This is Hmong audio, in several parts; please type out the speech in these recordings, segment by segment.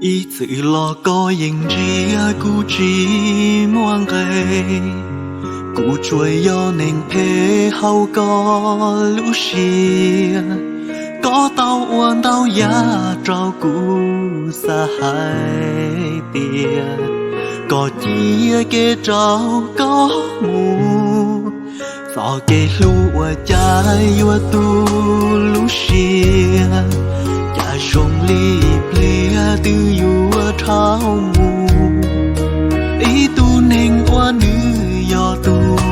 Ib txwm los koj yeej ntsia kuv tsis muaj nqe, kuv tsuas yog neeg phem hauv koj lub siab. Koj tau ua ntau yam rau kuv xav hais tias koj cia kev rau koj mus. Txoj kev hlub ua cas yuav tu lub siab, cas zoo li pliag twb yuav dhau mus. Ib tug neeg uas nws yog tus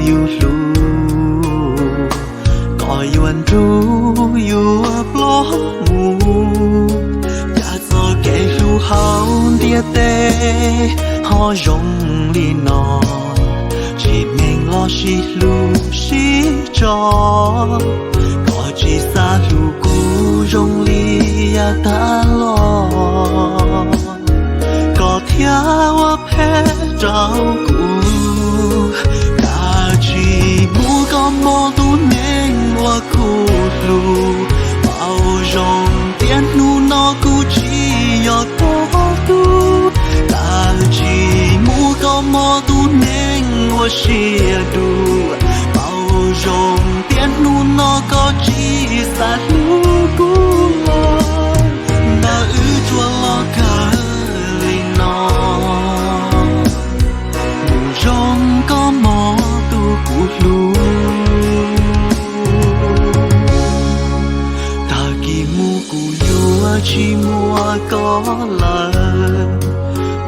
yus hlub, koj yuav nrug yuav ploj mus. Cas txoj kev hlub hauv ntiaj teb ho zoo li no, tsis meej los sib hlub sib tso. Koj tsis xav hlub kuv zoo li yav tas los, koj thiaj ua phem rau kuv. Kav tsij mus koj mob tus neeg uas kuv hlub, paub zoo tias hnub no kuv tsis yog koj tug. Kav tsij mus koj mob tus neeg uas siab dub, paub zoo tias hnub no koj tsis xav hlub kuv lawm. Ntawm wb tsuas los kawg li no, mus zoo koj mob tus kuv hlub. Tag kis mus kuv yuav tsis muaj koj lawm,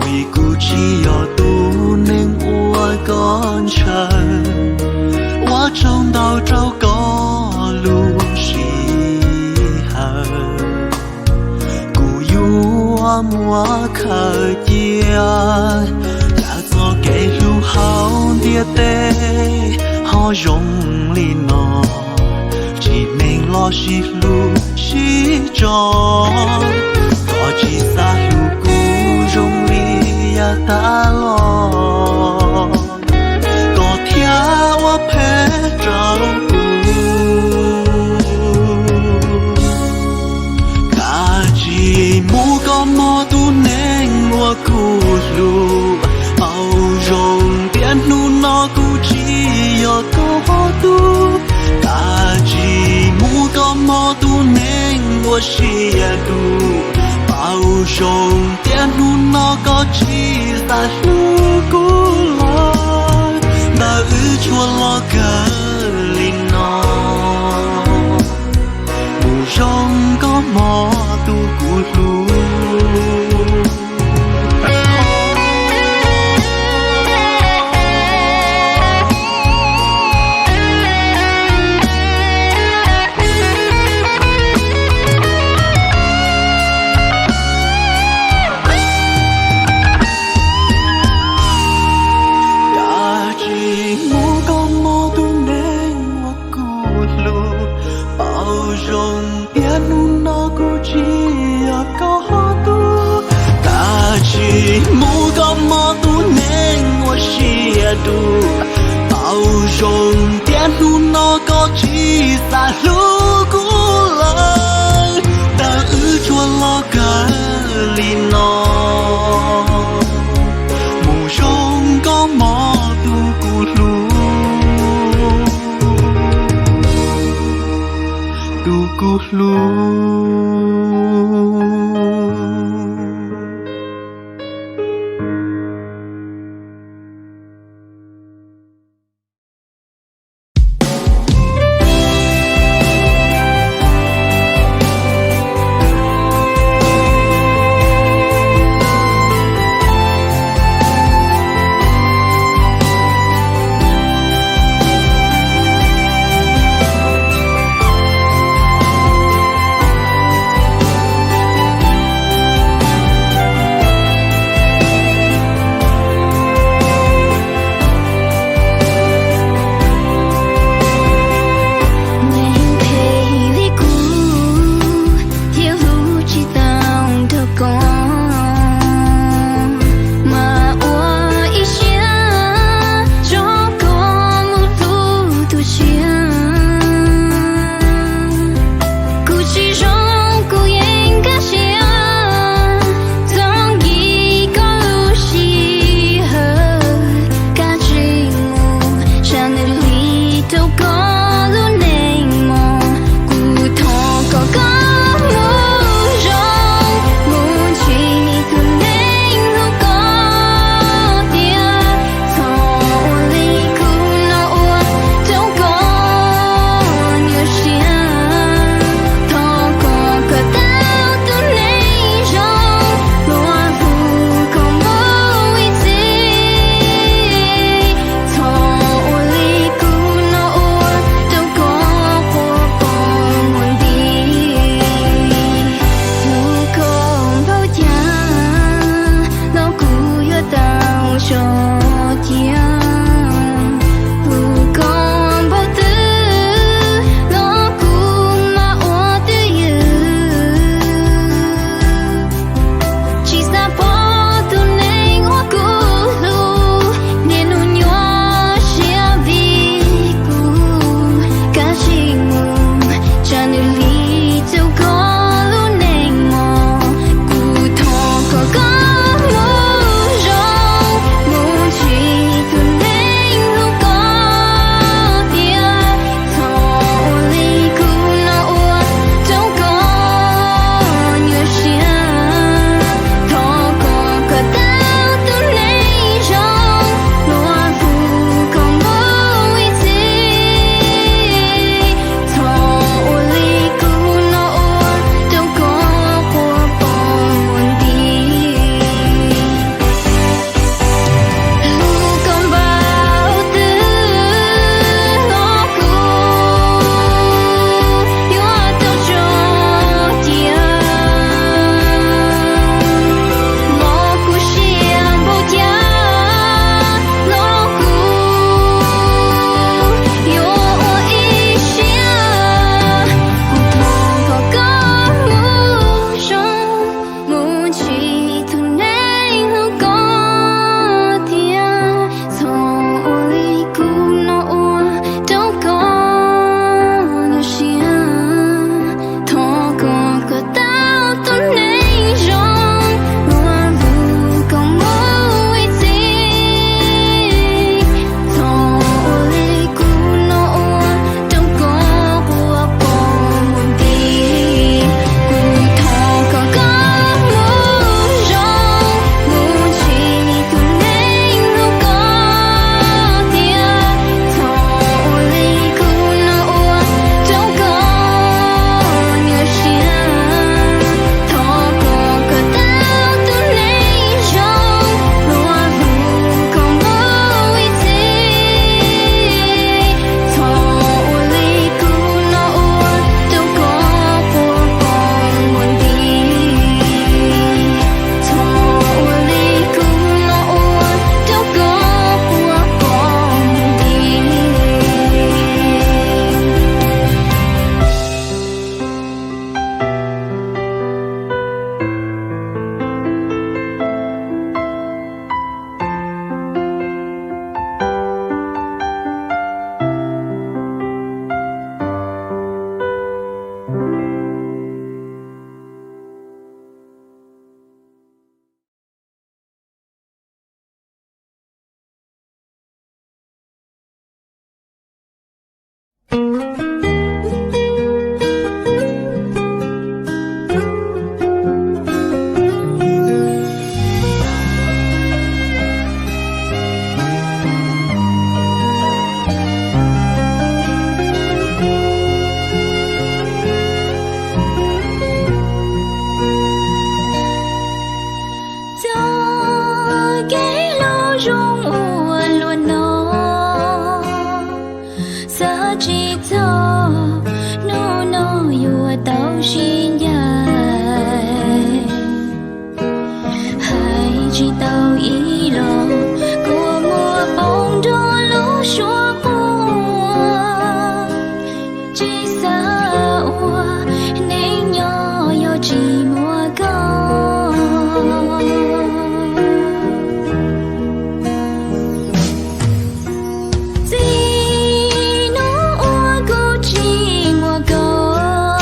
vim kuv tsis yog tus neeg uas koj ntshaw. Ua tsaug ntau rau koj lub sij hawm, kuv yuav muab khaws cia. Cas txoj kev hlub hauv ntiaj teb ho zoo li no, tsis meej los sib hlub sib tso. Koj tsis xav hlub kuv zoo li yav tas los, koj thiaj ua phem rau kuv. Kav tsij mus koj mob tus neeg uas kuv hlub, paub zoo tias hnub no kuv tsis yog koj tug. Kav tsij mus koj mob tus neeg uas siab dub, paub zoo tias hnub no koj tsis xav hlub kuv lawm. Ntawm wb tsuas los kawg li no, mus zoo koj mob tus kuv hlub. Kav tsij mus koj mob tus neeg uas kuv hlub, paub zoo tias hnub no kuv tsis yog koj tug. Kav tsij mus koj mob tus neeg uas siab dub, paub zoo tias hnub no koj tsis xav hlub kuv lawm. Ntawm wb tsuas los kawg li no, mus zoo koj mob tus kuv hlub, tus kuv hlub. rau koj lub neej mog. Kuv thov kom koj mus zoo mus ntsis tus neeg hlub koj tiag. Txhob ua li kuv no ua rau koj nyuaj siab. Thov kom koj tau tus neeg zoo luag hlub koj mus ib txhis. Txhob ua li kuv no ua rau koj quaj poob mus nti. Hlub koj npaum cas los kuv yuav tau tso cia. Hlub koj npaum twg los kuv mam ua twj ywm. Tsis xav pom tus neeg uas kuv hlub niaj hnub nyuaj siab vim kuv kav tsij mus tsa nws li rau koj lub neej mog. Kuv thov kom koj mus zoo mus ntsis tus neeg hlub koj tiag. Txhob ua li kuv no ua rau koj nyuaj siab. Thov kom koj tau tus neeg zoo luag hlub koj mus ib txhis. Txhob ua li kuv no ua rau koj quaj poob mus nti. Hlub koj npaum twg los kuv yuav tau tso cia. Mob kuv siab npaum cas los kuv yuav ua ib siab. Kuv thov kom koj mus zoo mus ntsis tus neeg hlub koj tiag. Txhob ua li kuv no ua rau koj nyuaj siab. Thov kom koj tau tus neeg zoo luag hlub koj mus ib txhis. Txhob ua li kuv no ua rau koj quaj poob mus nti. Kuv thov kom koj mus zoo mus ntsis tus neeg hlub koj tiag. Txhob ua li kuv no ua rau koj nyuaj siab. Thov kom koj tau tus neeg zoo luag hlub koj mus ib txhis. Txhob ua li kuv no ua rau koj quaj poob mus nti. Txhob ua li kuv no ua rau koj quaj poob mus nti. Txoj kev hlub zoo ua luaj no, xav tsis txog hnub no yuav tau sib ncaim. Hais tsis tau ib los kua muag poob nrog lub suab quaj. Tsis xav ua neej nyob yog tsis muaj koj. Txij hnub uas kuv tsis muaj koj,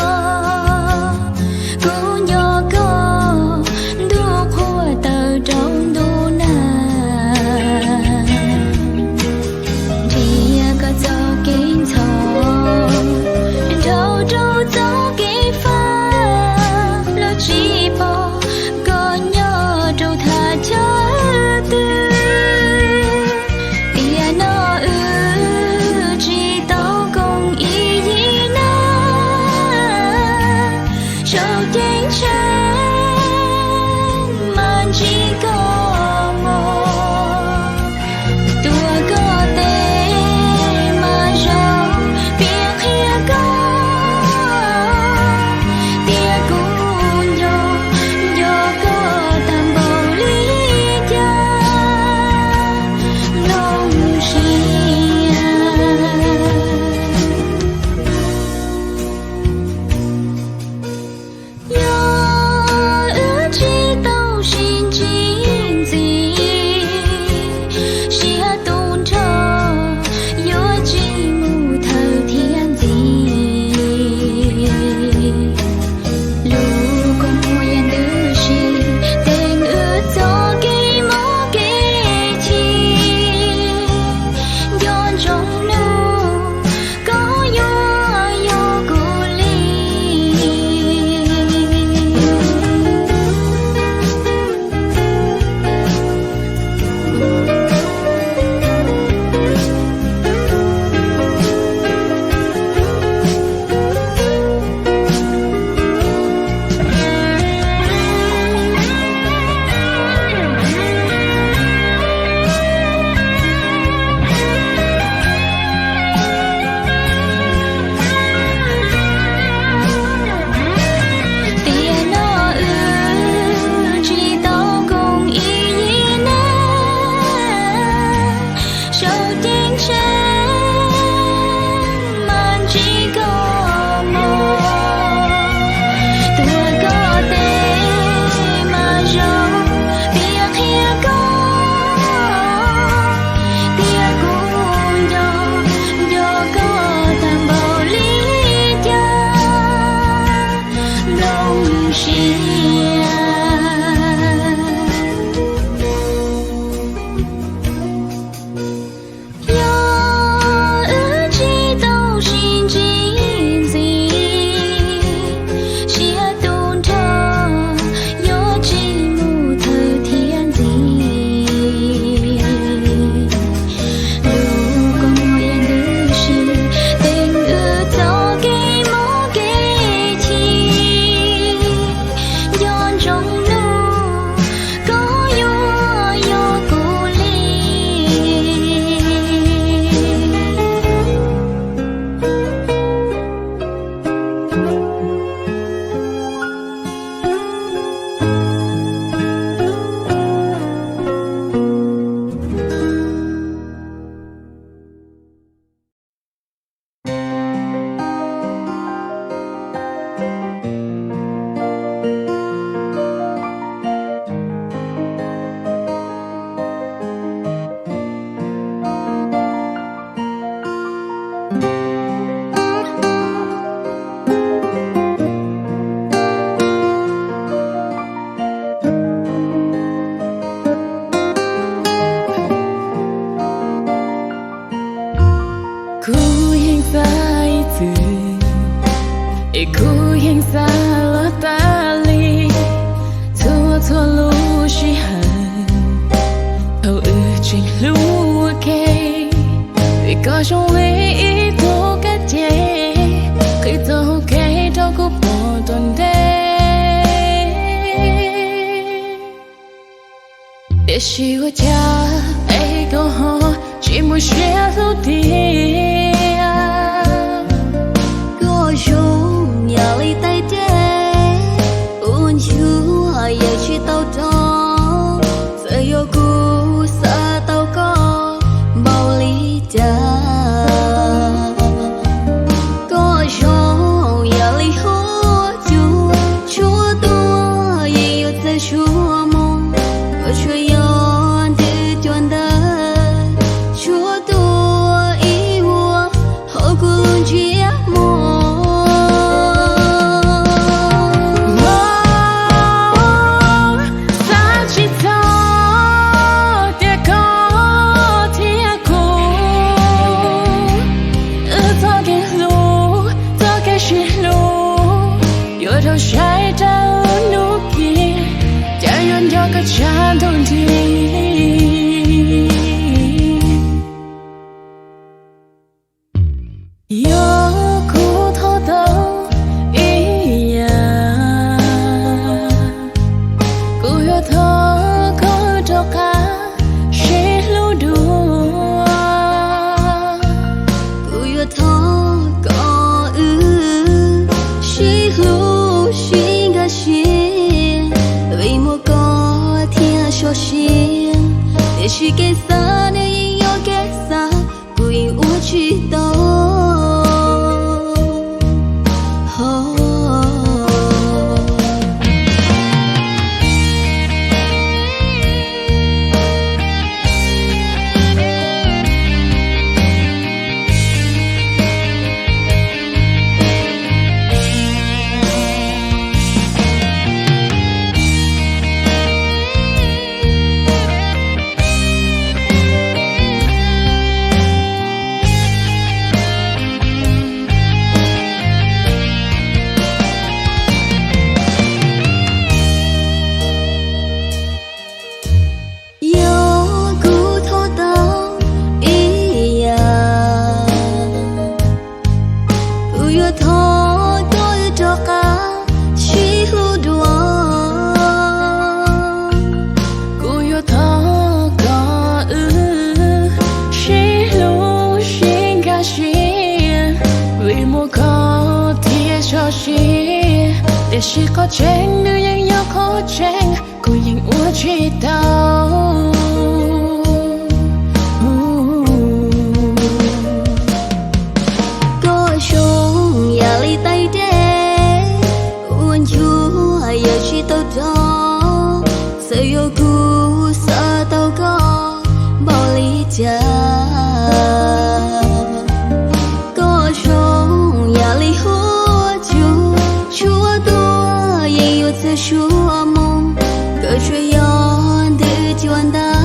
Kuv yeej xav ib txwm, es kuv yeej xav los tas li txhua txhua lub sij hawm thaum wb tseem hlub ua ke. Vim koj zoo li ib tug kab ces qhib txoj hau kev rau kuv pom tuaj ntev. Tiam sis ua cas es koj ho tsis muaj siab hlub tiag? Koj zoo yam li tais dej, ua nchuav yeej tsis tau rov. Txawm yog kuv xav tau koj npaum li cas, koj zoo yam li huab cua, tshuav tuaj yeej yuav txawj tshuav mus. Koj tsuas yog ntws cua ntawd, tshuav tuaj ib vuag hauv kuv lub ntsiab mog. Xav tsis txog tias koj thiab kuv, wb txoj kev hlub, txoj kev sib hlub yuav raug saib rau hnub kis, cas yuav nco koj tshav ntuj nti. Yog kuv thov tau ib yam, kuv yuav thov koj rov qab sib hlub dua. Kuv yuav thov kom wb sib hlub sib nkag siab, vim muaj koj thiaj sov siab. Tiam sis kev xav nws yeej yog kev xav, kuv yeej ua tsis tau. Yog kuv thov tau ib yam, kuv yuav thov kom wb rov qab sib hlub dua. Kuv yuav thov kom wb sib hlub sib nkag siab, vim muaj koj thiaj sov siab. Tiam sis qhov tseeb nws yeej yog qhov tseeb, kuv yeej ua tsis tau. Koj zoo yam li tais dej, ua nchuav yeej tsis tau rov. Txawm yog kuv xav tau koj npaum li cas, koj zoo yam li huab cua, tshuav tuaj yeej yuav txawj tshuav mus. Koj tsuas yog ntws cua ntawd,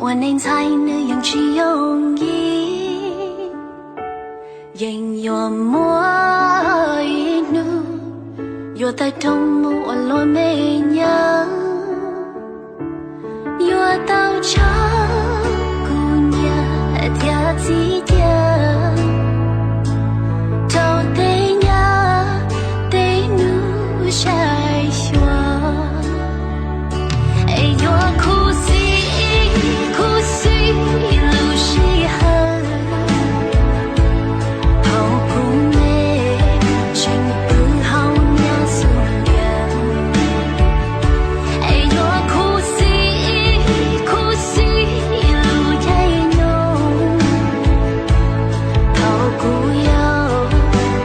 Ua neej ntxhais nws yeej tsis yooj yim, yeej yuav muaj ib hnub yuav tawg rooj mus ua luag me nyuam, yuav tau tso kuv niam thiab txiv cia rau tej nyab tej hnub saib xyuas. Es yuav khuv xim, khuv xim lub sij hawm thaum kuv me tseem pw hauv nyab xub ntiag. Es yuav khuv xim, khuv xim lub caij nyoog thaum kuv yau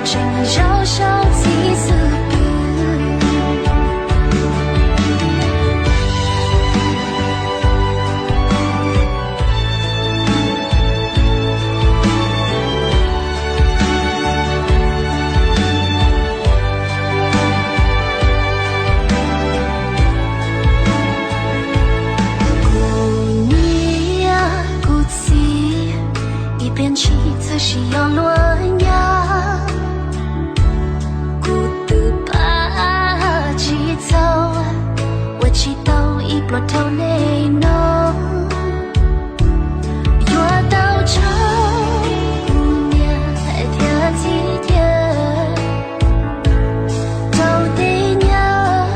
tseem zaum saum txiv xub pwg. Kuv niam kuv txiv ib pliag ntshis txawm sim yog luag nyab. Kuv twb pab tsis txog, ua tsis tau ib pluag rau nej no. Yuav tau tso kuv niam thiab txiv cia rau tej nyab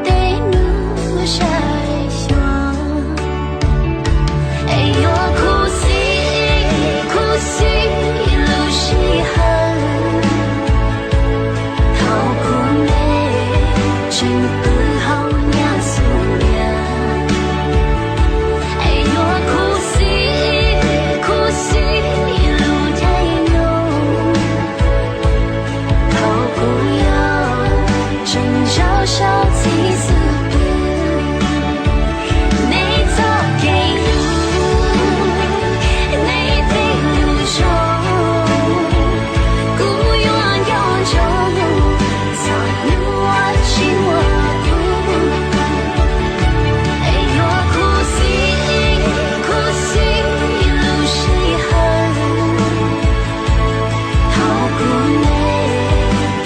tej hnub saib xyuas. Es yuav khuv xim, khuv xim lub sij hawm thaum kuv me tseem pw hauv nyab xub ntiag. Es yuav khuv xim, khuv xim lub caij nyoog thaum kuv yau tseem zaum saum txiv xub pwg. Nej txoj kev hlub, nej tej lus zoo, kuv yuav nco ntsoov txog hnub uas tsis muaj kuv. Es yuav khuv xim, khuv xim lub sij hawm thaum kuv me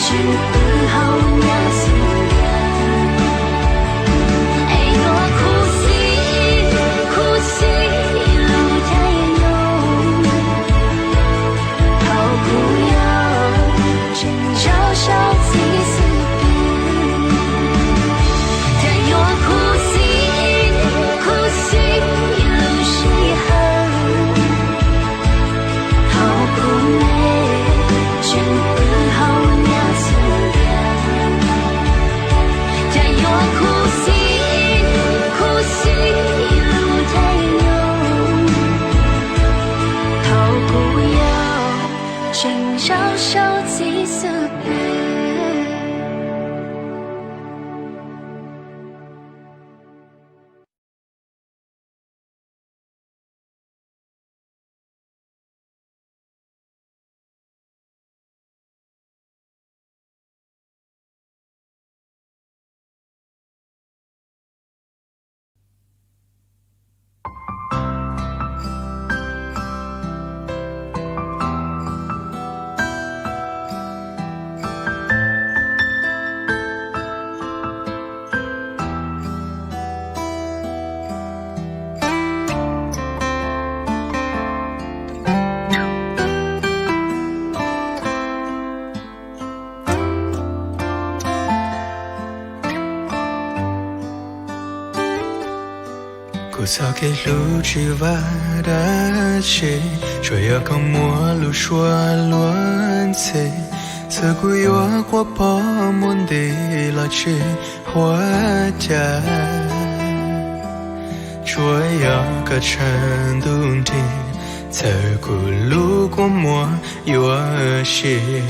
tseem pw hauv nyab xub ntiag. Es yuav khuv xim, khuv xim lub caij nyoog thaum kuv yau tseem zaum saum txiv xub pwg. Thiab yuav khuv xim, khuv xim lub sij hawm thaum kuv me tseem pw hauv nyab xub ntiag. Cas yuav khuv xim, khuv xim lub caij nyoog thaum kuv yau tseem zaum saum txiv xub pwg. Kuv txoj kev hlub tsis vaj dab tsi, tsuas yog koj muaj lub suab luag ntxhi. Txawm kuv yuav quaj poob muaj nti los tsis huaj cas, tsuas yog koj tshav ntuj nrig. Txawm kuv lub kua muag yuav sim,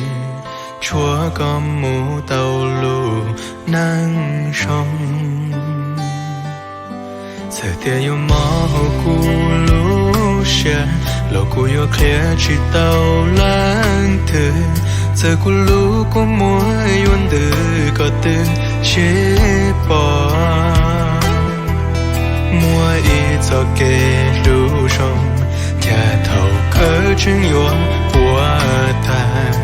tshuav koj mus tau lub neej zoo. Txawm tias yuav mob hauv kuv lub siab, los kuv yuav qhia tsis tau leej twg. Txawm kuv lub kua muag yuav ntws kom twb tsis pom, muaj ib txoj kev hlub Yeeb yuav puas tag,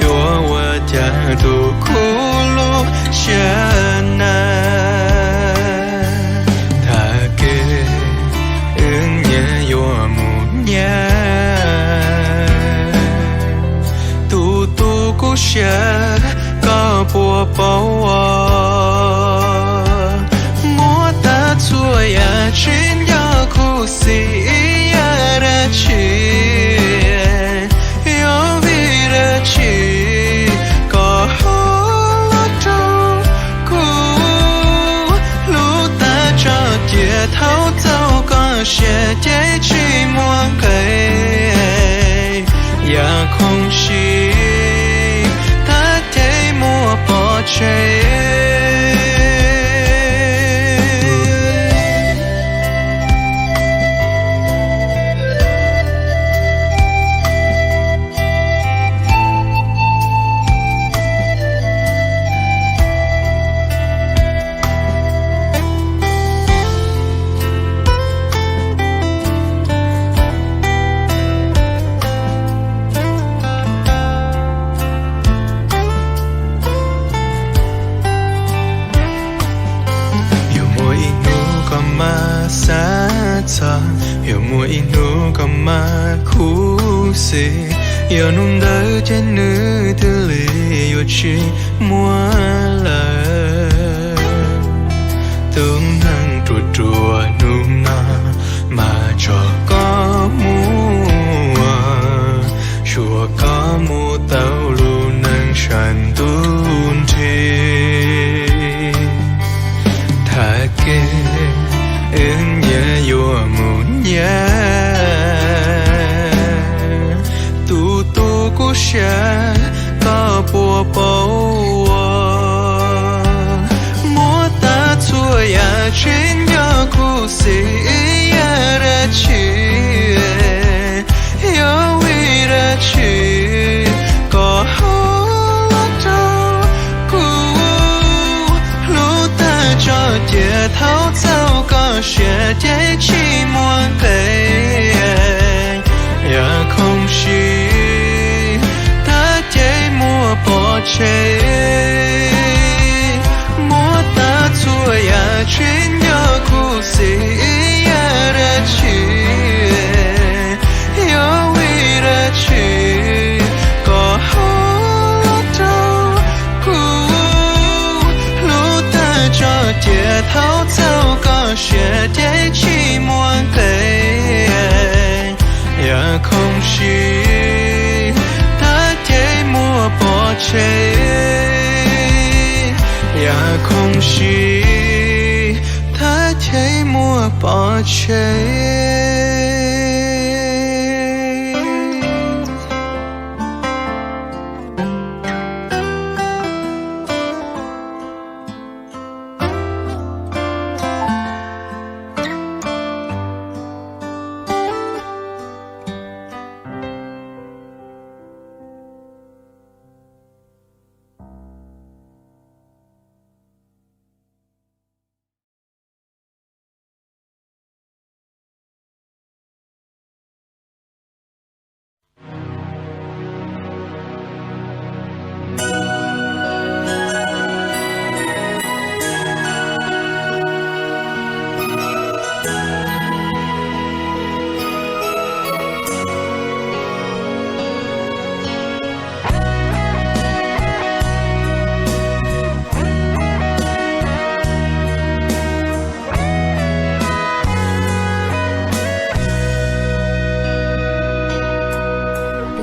yuav ua cas rau kuv lub siab na. Tag kis wb nyias yuav mus nyias. Tus tu kuv siab koj puas paub os? Muab tag txhua yam tsis nco khuv xim ib yam dab tsi. Yuav vim dab tsi koj ho los rau kuv hlub tag tso cia thaum txaus koj siab ces tsis muaj nqis. Yam khoom siv tag ces muab pov tseg. Yuav muaj ib hnub koj mam xav txog, yuav muaj ib hnub koj mam khuv xim, yog hnub ntawd ces nws thiaj li yuav tsis muaj lawm. Tus neeg ruam ruam hnub no mas tso koj mus, tsuav koj mus tau lub neej sab ntuj nrig. Tag kis wb nyias yuav mus nyias. Tus tu kuv siab koj puas paub os? Muab tag txhua yam tsis nco khuv xim ib yam dab tsi. Yuav vim dab tsi koj ho los rau kuv hlub tag tso cia thaum txaus koj siab ces tsis muaj nqis. Yam khoom siv tag ces muab pov tseg. Muab tag txhua yam tsis nco khuv xim ib yam dab tsi. Yuav vim dab tsi koj ho los rau kuv hlub tag tso cia thaum txaus koj siab ces tsis muaj nqis. Yam khoom siv tag ces muab pov tseg. Yam khoom siv tag ces muab pov tseg.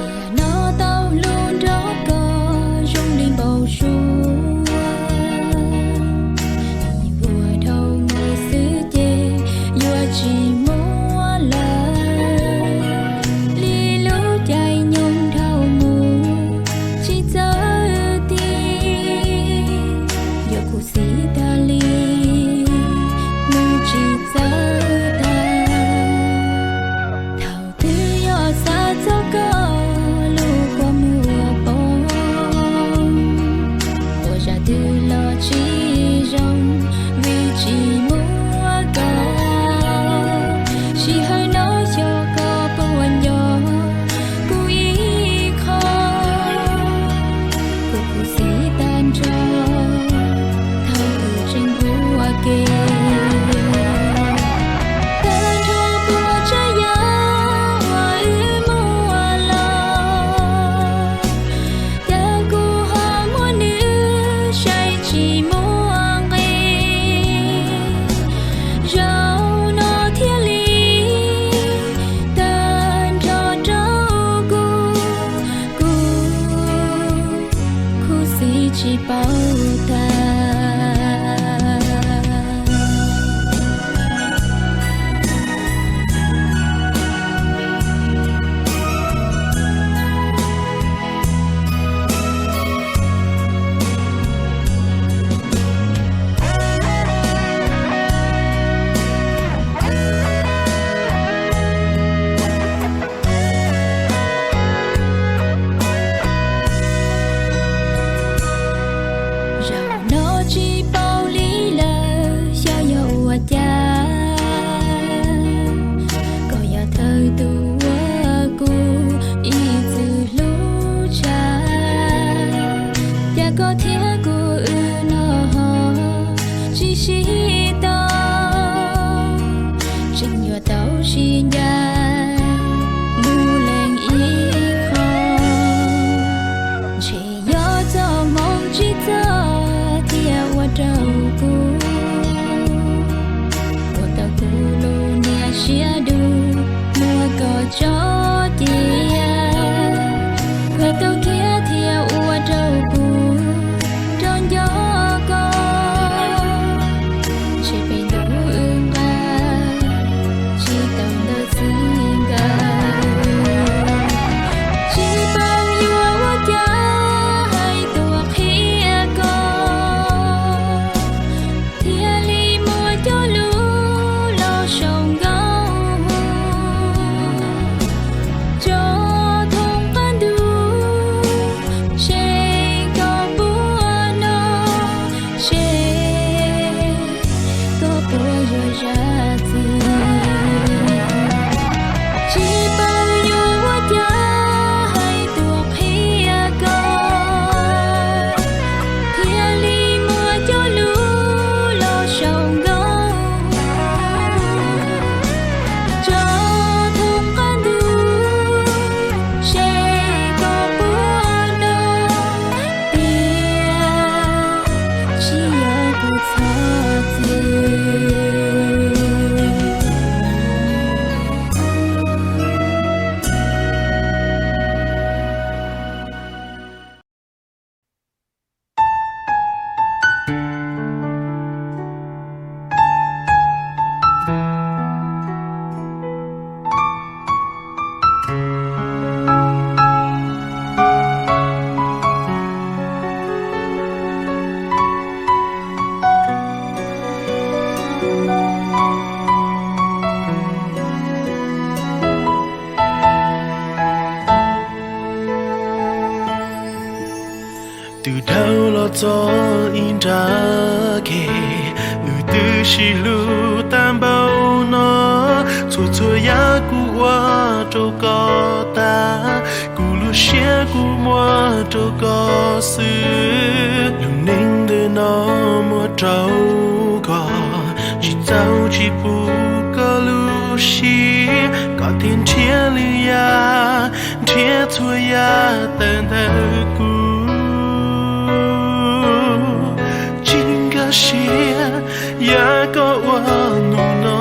Tiam no tau hlub nrog koj zoo li npau suav, ua dhau mus xwb ces yuav tsis muaj lawm. Li lub caij nyoog dhau mus tsis txawv tiag, yuav khuv xim tag li nws tsis txawv tag. Thaum twg yog xav txog koj lub kua muag poob, ua zaj twg los tsis zoo vim tsis muaj koj. Sij hawm no xyov koj puas nco Tseem yuav tau sib ncaim mus leej ib qho, ntshe yog txoj hmoov tsis txog thiaj ua rau kuv, ua tau kuv lub niag siab dub muab koj tso cia, koj tau khiav thiaj ua rau kuv rov nco koj. Ntshe peb ntuj wb nqa tsis tau ntawm txij nkawm, tsis paub yuav ua cas hais tuaj qhia koj, thiaj li muaj cov lus los sau nkaus tso thoob qab ntuj, seb koj puas hnov, seb koj puas yuav zam txim. Tsis paub yuav ua cas hais tuaj qhia koj, thiaj li muaj cov lus los sau nkaus tso thoob qab ntuj, seb koj puas hnov tias tsis yog kuv txhob txwm. Twb dhau los txog ib nrab kev, wb twb sib hlub tag npaum no, txhua txhua yam kuv ua rau koj tag, kuv lub siab kuv muab rau koj xwb. Lub neej ntawm no muab rau koj, tsis txaus tsis pub koj lub siab, koj thiaj nrhiav lwm yam, nrhiav txhua yam tawm ntawm kuv. Tsis nkag siab yam koj ua hnub no,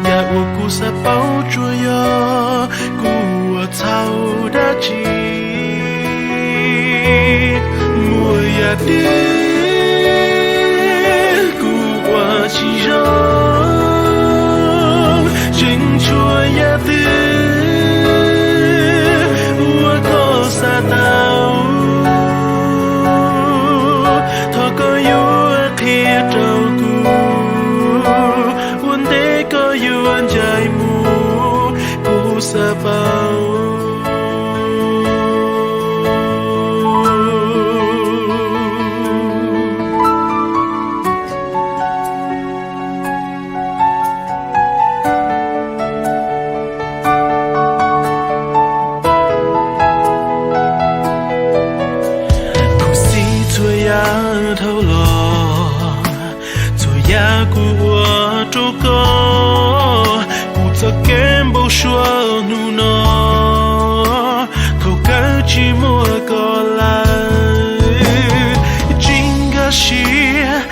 yam uas kuv xav paub tsuas yog kuv ua txhaum dab tsi. Muaj yam twg kuv ua tsis zoo, tseem tshuav yam twg uas koj xav tau, thov koj yuav qhia rau kuv, ua ntej koj yuav ncaim mus, kuv xav paub. Khuv xim txhua yam dhau los, txhua yam kuv ua rau koj, kuv txoj kev npau suav hnub no, thaum kawg tsis muaj koj lawm. Tsis nkag siab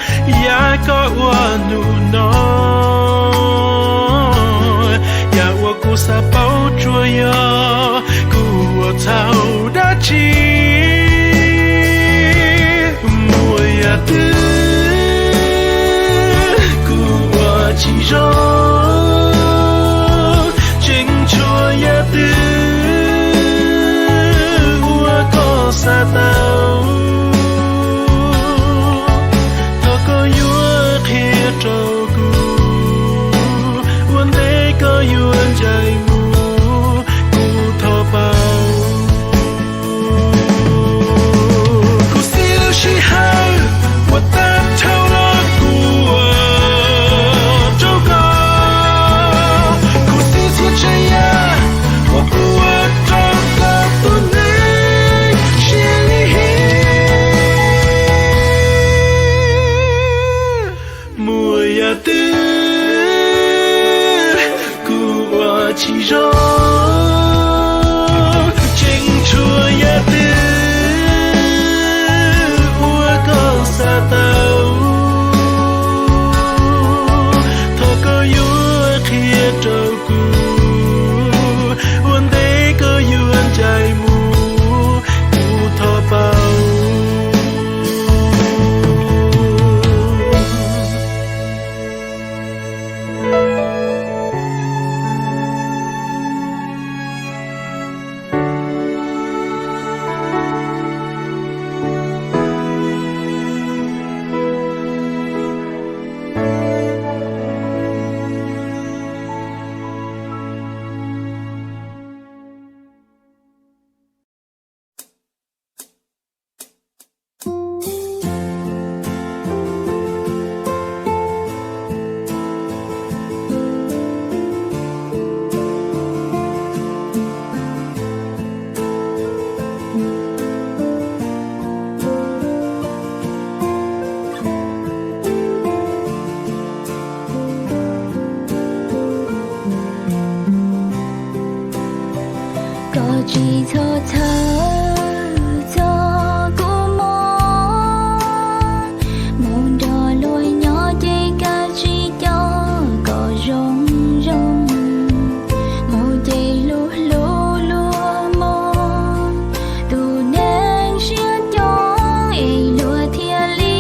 yam koj ua hnub no, yam uas kuv xav paub tsuas yog kuv ua txhaum dab tsi. Muaj yam twg kuv ua tsis zoo, tseem tshuav yam twg uas koj xav tau, thov koj yuav qhia rau kuv, ua ntej koj yuav ncaim mus, kuv thov paub. Kuv xib lub sij hawm uas tag dhau los kuv ua rau koj. Tsis zoo, tseem tshuav yam twg uas koj xav tau, thov koj yuav qhia rau kuv, ua ntej koj yuav ncaim mus, kuv thov pauv. Koj tsis txhob txhawj txog kuv mog, mus nrog luag nyob ces kav tsij coj kom zoo zoo, mus ces hlub hlub luag mog. Tus neeg siab coob es luag thiaj li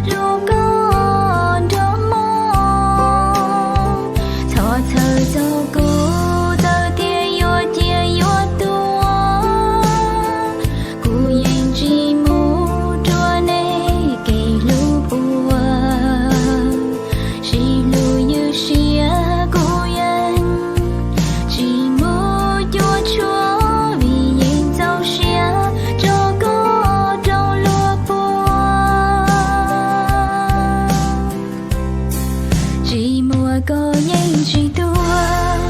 hlub koj nrog mog. Txhob txhawj txog kuv, txawm tias yuav ciaj yuav tuag, kuv yeej tsis mus rua nej kev hlub puas. Sib hlub ywj siab kuv yeej tsis mus cuab tshuam, vim yeej txaus siab rau koj rau luag puas. Tsis muaj koj yeej tsis tuag,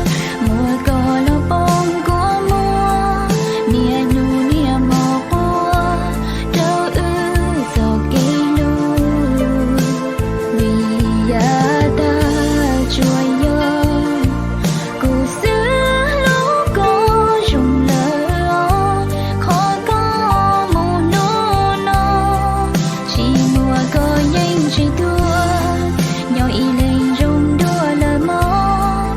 muaj koj los poob kua muag, niaj hnub niaj hmo quaj rau wb txoj kev hlub. Vim yav tag tsuas yog kuv xwb hlub koj zoo lawm os, qhov koj mus hnub no, tsis muaj koj yeej tsis tuag, nyob ib leeg zoo dua lawm mog.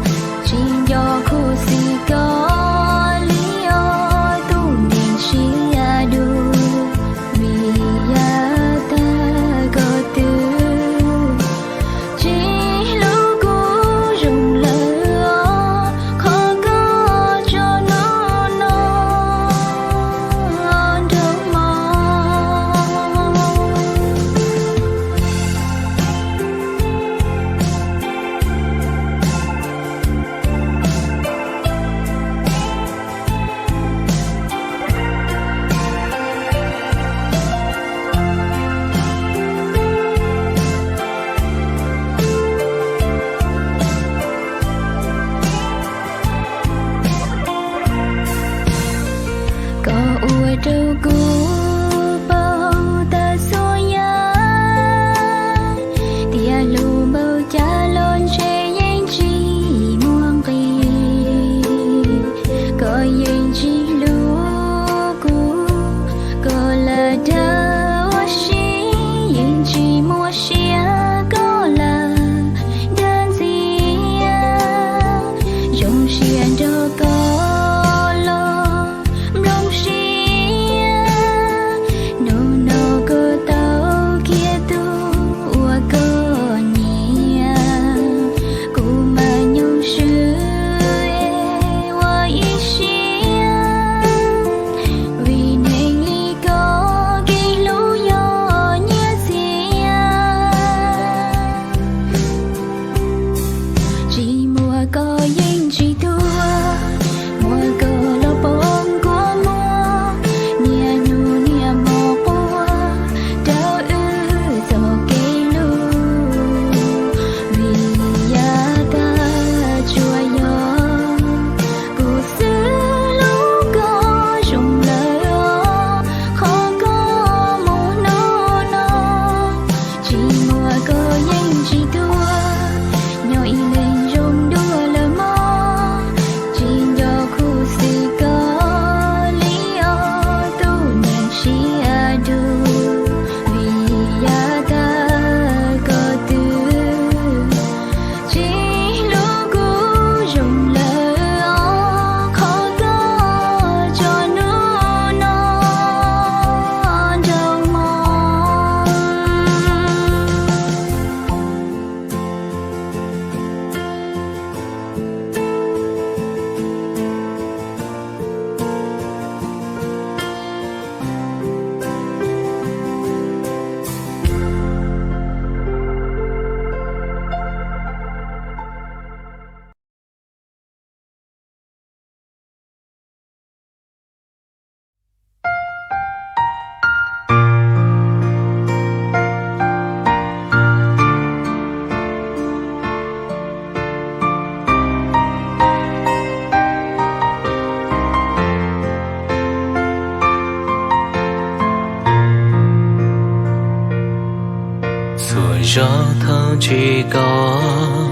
Tsis kom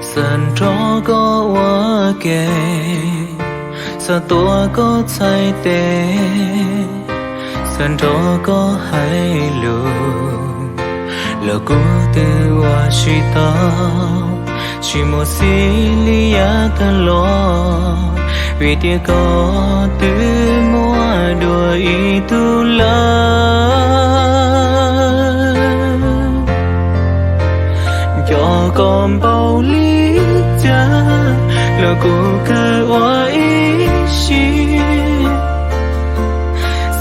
xav nrog koj ua ke, xav tuav koj txhais tes, xav nrog koj hais lus, los kuv twb ua tsis tau, tsis muaj xib li yav tag los, vim tias koj twb muaj dua ib tug lawm. Nco koj npaum li cas los kuv kawg ua ib siab.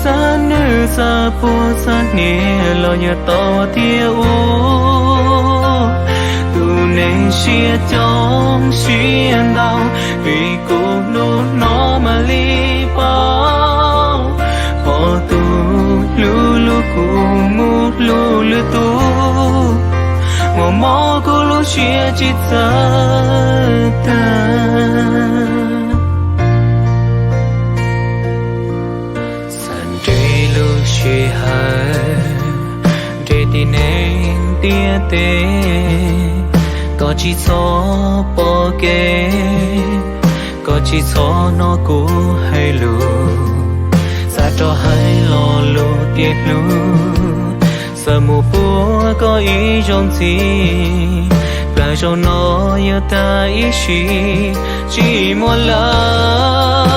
Xav nws xav puag xav hniav los yog tau tiag ua. Tus neeg siab coob siab ntau, vim kuv hnub no mam li paub, pom tus hlub hlub kuv mus hlub lwm tus, muaj mob kuv lub siab tsis txawj tag. Xav nres lub sij hawm, nres tim neeg ntiaj teb, koj tsis txhob pom kev, koj tsis txhob hnov kuv hais lus, xav rov hais lo lus tias hlub, xav mus puag koj ib zaug ntxiv, plam zaum no yuav tag ib sim tsis muaj lawm.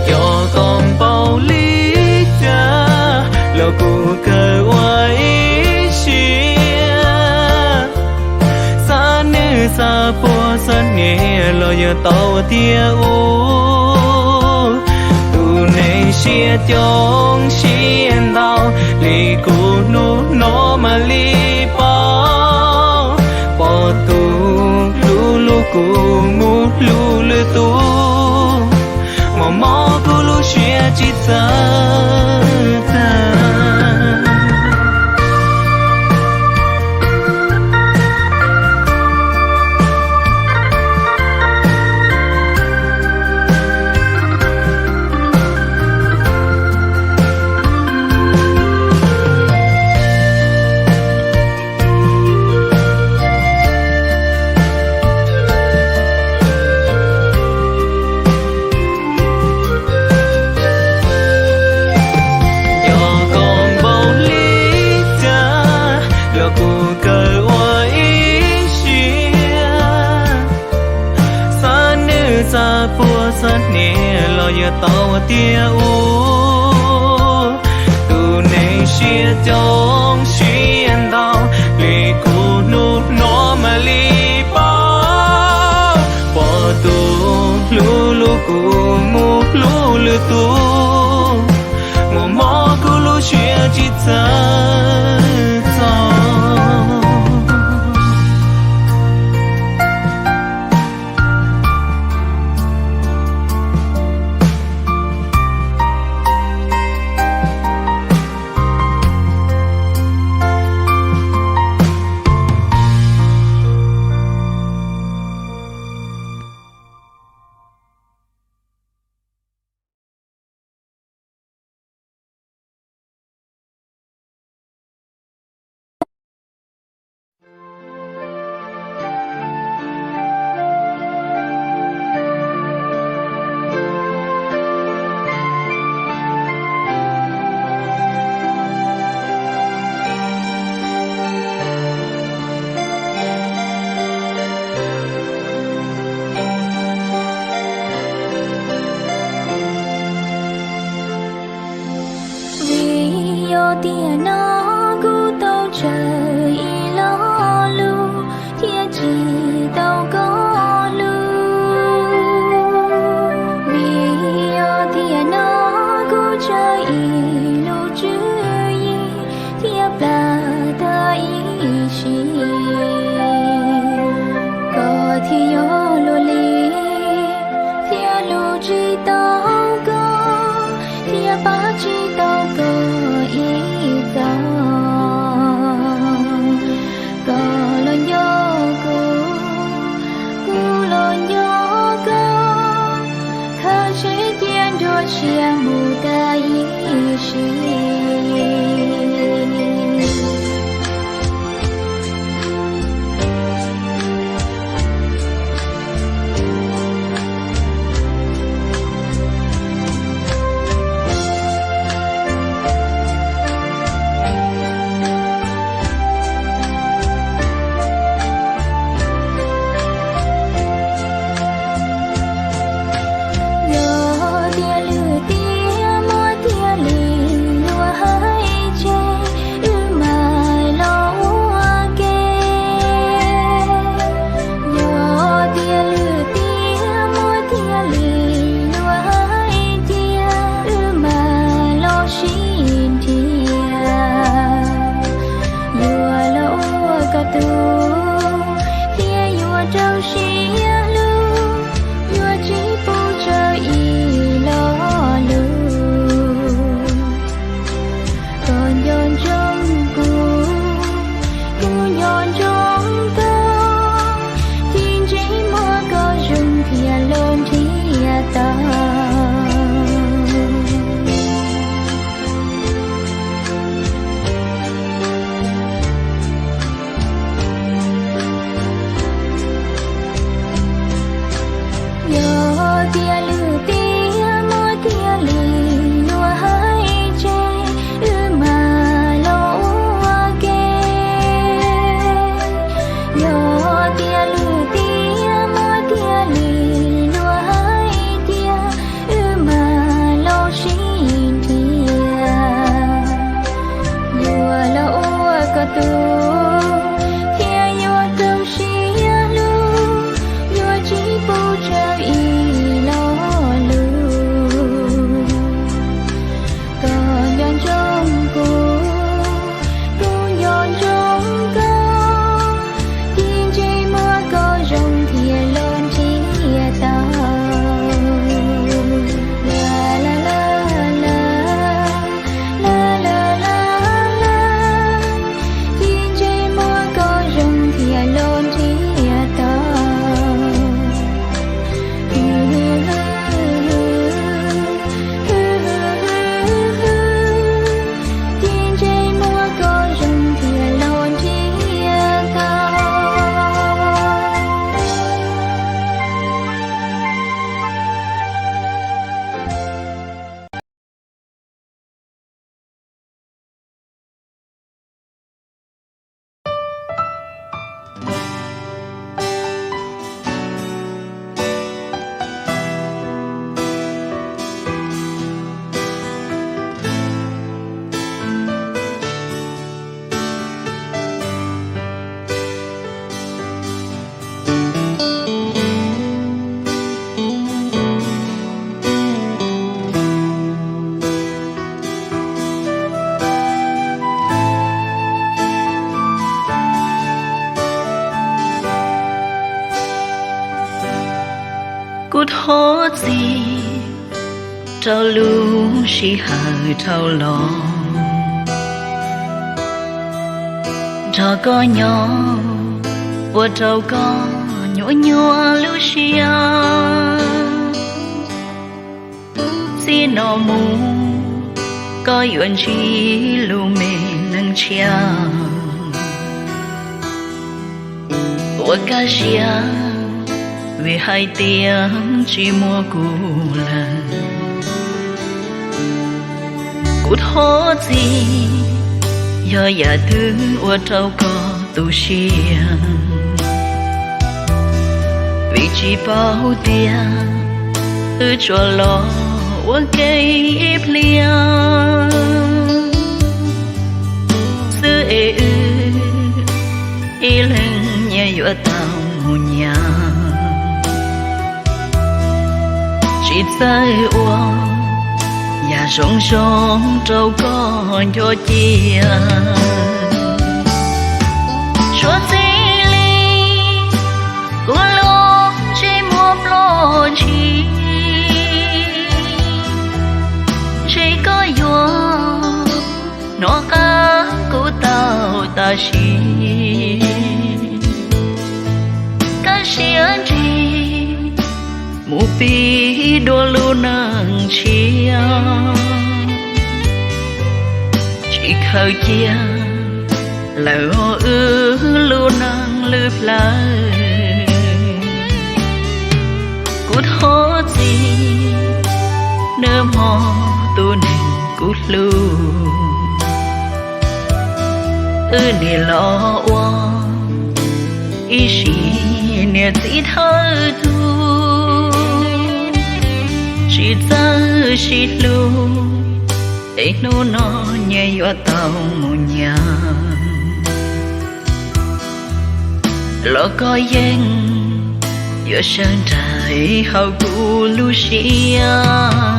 Nco koj npaum li cas los kuv kawg ua ib siab. Xav nws xav puag xav hniav los yog tau tiag ua. Tus neeg siab coob siab ntau li kuv hnub no mam li paub, pom tus hlub hlub kuv mus hlub lwm tus, muaj mob kuv lub siab tsis txawj tag. Nco koj npaum li cas los kuv kawg ua ib siab. Xav nws xav puag xav hniav los yog tau tiag ua. Tus neeg siab coob siab ntau li kuv hnub no mam li paub, pom tus hlub hlub kuv mus hlub lwm tus, muaj mob kuv lub siab tsis txawj txog. Kuv nco ntsoov koj, ces ntsej muag koj zoo thiaj los nrhiav tau. Yog tias lwm tiam muaj thiaj li luag hais tseg, wb mam los ua ke. Yog tias lwm tiam muaj thiaj li luag hais tias, wb mam los sib nrhiav. Yuav los ua koj tug, thiaj yuav raug siab hlub, yuav tsis pub tsawg ib lo lus. Koj nco ntsoov kuv, kuv nco ntsoov koj, ces ntsej muag koj zoo thiaj los nrhiav tau. La la la la, la la la la, ces ntsej muag koj zoo thiaj los nrhiav tau. Ces ntsej muag koj zoo thiaj los nrhiav tau. Kuv thov txim rau lub sij hawm dhau los, nrog koj nyob ua rau koj nyuaj nyuaj lub siab. Txij no mus koj yuav ntsib lub me neej tshiab. Ua kaj siab vim hais tias tsis muaj kuv lawm. Kuv thov txim yog yam twg ua rau koj tu siab, vim tsis paub tias wb tsuas los ua ke ib pliag xwb es wb ib leeg nyias yuav tau mus nyias. Tsis txawj ua yam zoo zoo rau koj nco cia, suav txij li kuv lub ntsej muag ploj ntshis, ntshe koj yuav hnov qab kuv tau tam sim. Kaj siab ntshe mus pib dua lub neej tshiab, tsis khaws cia lawm wb lub neej lwm plawv. Kuv thov txim nawb mog tus neeg kuv hlub, wb niaj los ua ib sim niam txiv thawj tug, tsis txawj sib hlub es hnub no nyias yuav tau mus nyias. Los koj yeej yuav sawv nraim hauv kuv lub siab.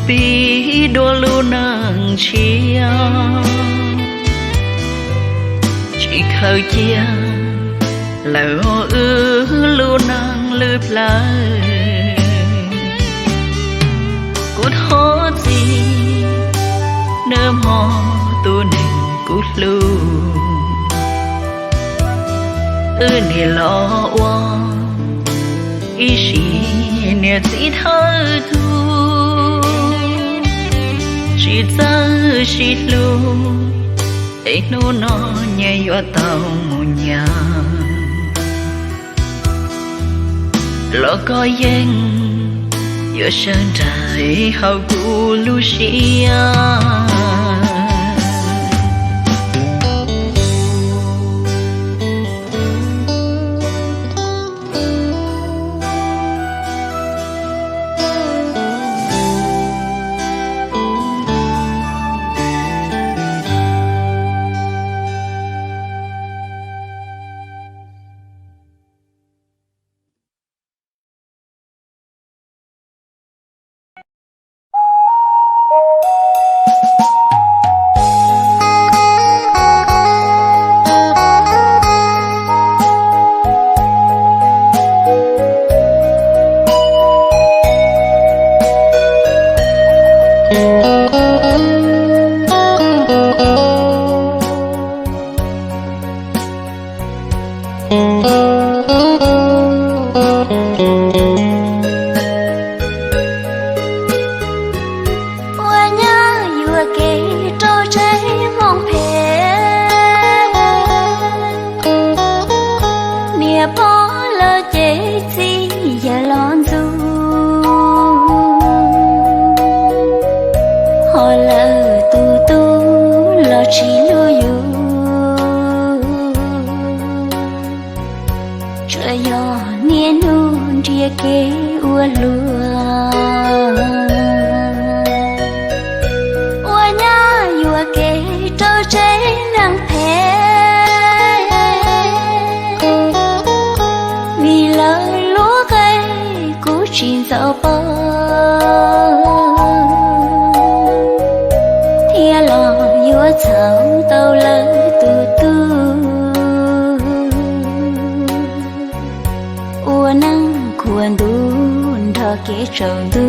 Pib dua lub neej tshiab, tsis khaws cia lawm wb lub neej lwj plawv. Kuv thov txim nawb mog tus neeg kuv hlub, wb niaj los ua ib sim niam txiv thawj tug, sib txawj sib hlub, es hnub no nyias yuav tau mus nyab. Los koj yeej yuav sawv nraim hauv kuv lub siab. Ua nyab yuam kev rau tsev hmoov phem, niam pog lawv ces txij yawg los ntxub, ho lawv tus tub los tsis hlub yus. Tsuas yog niaj hnub nrhiav kev ua luaj, ua nyab yuam kev rau tsev neeg phem. Vim lawv lub qe kuv tsis ntxov paub, thiab los yuav txhaum tau lawv tus tub. Ua neej khuam ntuj nrog kev tsaus ntuj,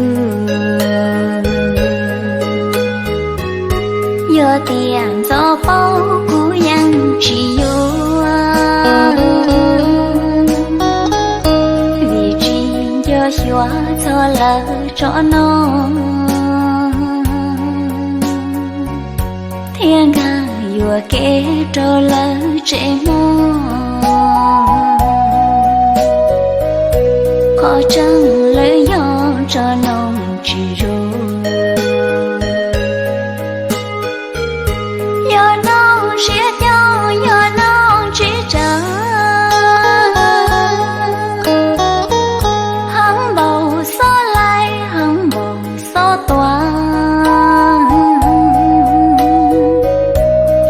yog tias ntxov paub kuv yeej tsis yuav, vim tsis nco xyuas txog lawv tsob no, thiab nkag yuam kev rau lawv tsev hmoov. Qhov tseeb lawv yog tso noog tsis zoo, yog noog siab coob yog noog tsis tseeb, heev npaum xob laim heev npaum xob tua,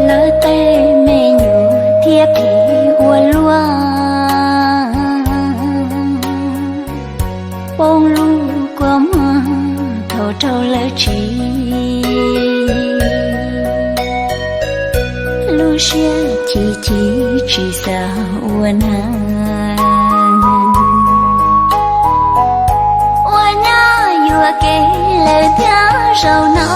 lawv tej me nyuam thiaj phem ua luaj, poob lub kua muag thaum raug lawv tsim, lub siab chim chim tsis xav ua neeg. Ua nyab yuam kev lawm thiab zaum no,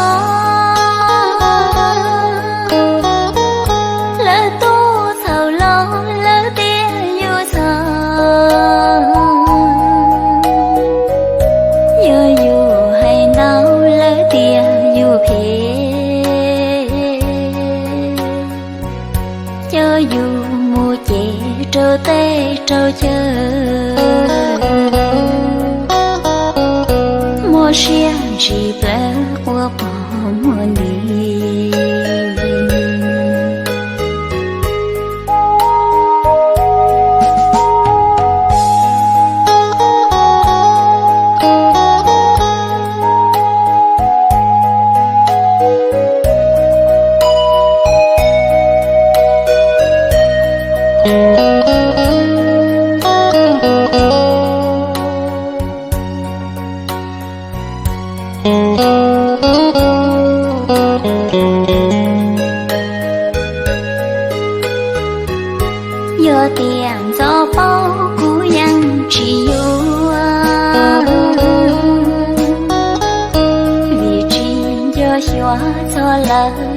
lawv tub txhaum los lawv tias yus txhaum, yog yus hais ntau lawv tias yus phem, coj yus mus cev rau tej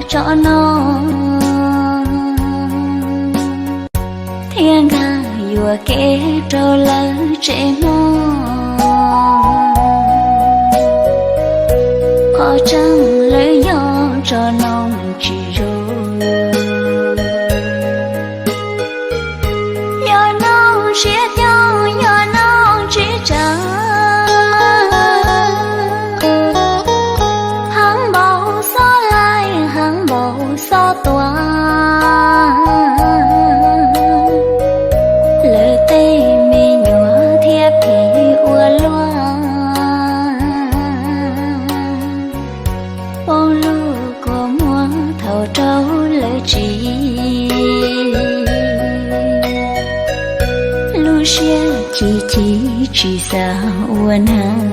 tso no, thiab nkag yuam kev rau lawv tsev mog. Qhov tseeb lawv yog tso no tsis zoo, yog no siab coj, yog no tsis tseeb. Heev npaum xob laij, heev npaum xob tua, lawv tej me nyuam thiaj phem ua luaj. Poob lub kua muag thaum rau lawv tsis, lub siab chim chim tsis xav ua nag.